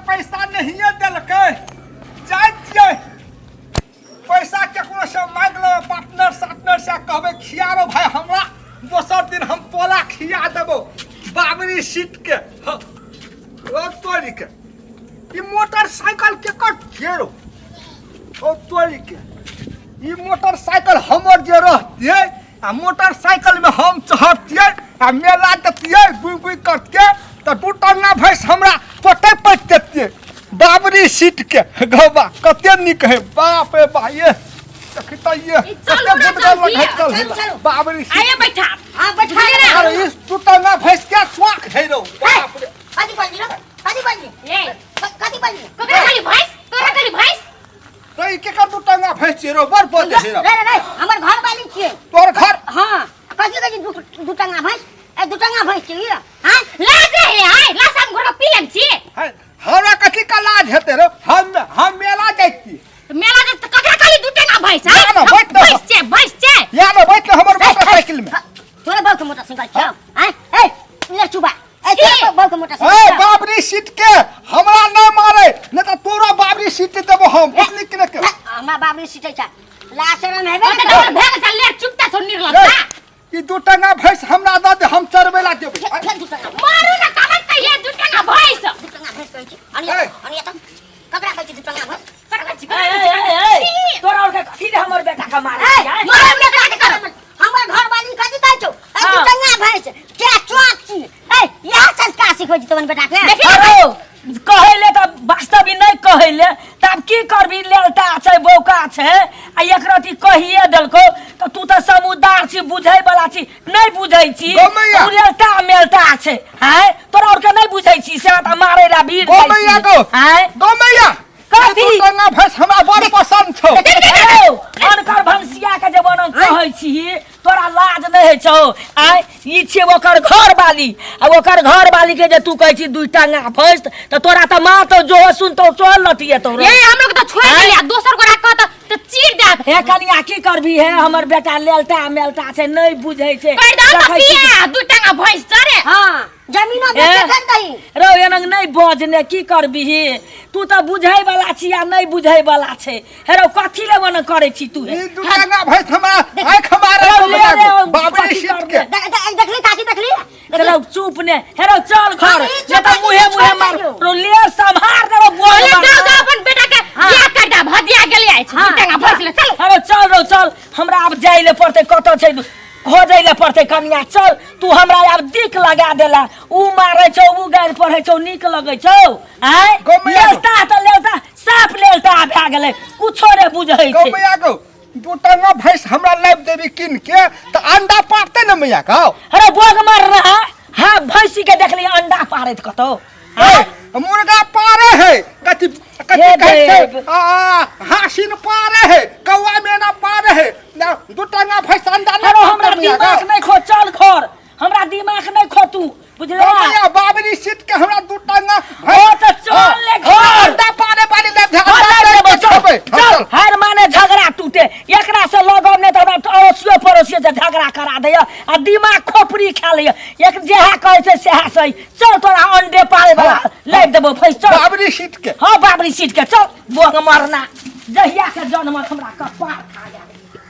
पैसा नहिए देलकै। जाइ छियै, पैसा केकरो से मांगि लेबै, पार्टनर सार्टनर से कहबै खिया रो भाई हमरा, दोसर दिन हम तोला खिया देबो बाबरी सीट के। हँ, ओ तोरी के ई मोटरसाइकिल केकर छियै रो? ओ तोरी के ई मोटरसाइकिल हमर जे रहतियै आ मोटरसाइकिल में हम चढ़तियै आ मेला जतियै गुइ गुइ करतियै तऽ दू टंगा भैंस हमरा पटे पटि देतियै बाबरी सीट के। गौबा कते नीक है, बाप रे बा, ये देखी तऽ ये ई चलू कते ना गुदगर जल्दी। लगैत चल चलू, चलू। बाबरी सीट। आइए बैठा। हाँ, बैठा बुझलियै ना? अरे इस दू टंगा भैंस के स्वाख है रो, बाप रे। कथी बोलली रो? कथी बोलली? ए कथी बोलली? ककरा खाली भैंस, तोरा खाली भैंस। तो ई केकर दू टंगा भैंस छियै रो? बड़ बजे है रो। रे रे रे, हमर घर वाली छियै। तोर घर? हाँ, कथी कहै छी दू टंगा भैंस? ए, दू टंगा भैंस छियै ई, हाँ? लाज रहे आय लाज, हम घर पी लेम छी। है, हमरा कथी का लाज हेतै रो? हम मेला जाइ छी। मेला जे त ककरा खाली दू टंगा भैंस? ना, ना, बैठ ना। भैंस छै, भैंस छै। या ने बैठ हमर मोटरसाइकिल में। तोरा बाप के मोटरसाइकिल छौ? आँय? ए, ले चुबा। ए, की? तोरा बाप के ए मोटरसाइकिल छौ? बाबरी सीट के हमरा न मारे, नहीं तो तोरा बाबरी सीट देबो हम उतनी के के। ना, हमरा बाबरी सीटै छै। लाशरम हेबे ओ ने त करतै। भेग चल ले, चुपता छौ निर्लज्जा। ए, ई दू टंगा भैंस हमरा दऽ दे, हम चरबै ला देबै। फेर फेर दू टंगा भैंस। मारू ना कामत त ये दू टंगा भैंस। दू टंगा भैंस कहै छी। अनिया, ए। अनिया तऽ ककरा कहै छी दू टंगा भैंस? ककरा छी? ए, ए, ए, ए, तोरा और के कथी रे हमर बेटा के मारे ए, छी, आँय? मारू ना काट कर। हमर घर वाली कथी कहै छौ? ए, हाँ। दू टंगा भैंस के चौक छी। ए, इएह संस्कार सिखबै छी तोहन बेटा के? देखी ना। अरो कहै ले तऽ वास्तविक नहि कहै ले, तऽ आब की करबी? लेलता छै, बौका छै आ एक रति कहिए देलकौ तऽ तू तऽ समुदार छी, बुझै वाला छी, नहि बुझै छी। गमैया। तू लेलता मेलता छै, आँय? तोरा और के नहि बुझै छी से तऽ मारै ला भीड़ जाइ गमैया छी। गो। आँय? गमैया। कथी? ई दू टंगा भैंस हमरा बड़ पसंद छौ। यौ, अनकर भंसिया के जे बनन कहै छी, तोरा लाज नहि होइ छौ? आँय, ई छियै ओकर घर वाली आ ओकर घर वाली के जे तू कहै छी दुइ टांगा भैंस, तऽ तोरा तऽ माँ तो जो सुनतौ सो लतिये तोरा। ये हम लोग त छोड़ देले आ दोसर गोरा कहत त चीर देत। हे कनिया, की करबी हे? हमर बेटा लेलता मेलता छै, नहि बुझै छै। कर दो त देखै छी। पिया दू टंगा भैंस चरे। हाँ, जमीनो बेचे कर दही। रौ, एनंग नहि बजने, की करबिही? तू तऽ बुझै वाला छी आ नहि बुझै वाला छै। हे रौ, कथी ले ओना करै छी तू? ई दू टंगा भैंस हमरा आँख मारे। रौ, ले रे, ओ बाबरी कथी सीट करबे? के। देखली काकी, देखली? रौ, चुप ने। हे रौ, चल घर, अरे, नहीं तऽ मुहे छोड़ मुहे मार। दियौ। रौ, ले सम्हार दे रौ, बोल ले मार। जाओ जाओ, अपन बेटा के बियाह कर दे, भदिया गेले आइ छी दू टंगा भैंस ले चलो। अरे चल रौ, चल, हमरा आब जाइ ले पड़तै, कतऽ छै खोजै ले पड़तै कनिया। चल, तू हमरा आब दिक लगा देला। ऊ मारै छौ, ऊ गारि पढ़ै छौ, नीक लगै छौ? आँय? गमैया गो। लेलता तऽ लेलता, साफ लेलता भए गेलै, कुछो ने बुझै छै। गमैया गो, दू टंगा भैंस हमरा लाबि देबी कीन के तऽ अंडा पारतै ने मैया गौ? अरे बोग मार रहा हाँ, भैंसी के देखली अंडा पारैत कतौ? ए, मुर्गा पारे है, कथी कथी हे कहै छै? देव। आ, आ, हासिन पारे है, कौआ मेना पारे है ना, दू टंगा भैंस अंडा अरे नहि हमरा पारतै मैया दिमाग गौ। नहि खो, चल घर, हमरा दिमाग नहि खो तू, बुझला? गमैया, बाबरी सीट के हमरा दू टंगा ओ तऽ चल ले घर। अंडा पारे पारे ले चल, चल, अंडा चल, खेबै। चल, हर माने झगड़ा टूटे एकरा से लगब नहि तऽ हमरा अड़ोसियो पड़ोसियो से झगड़ा करा दैया आ दिमाग खोपड़ी खा लैया। एक जेहा कहै छै सेहा सही। चल, तोरा अंडे पारे वाला लाबि देबो भैंस, चल। बाबरी सीट के। हाँ, बाबरी सीट के, चल। बोंग मरना, जहिया से जन्मक हमरा कपार खा गेल।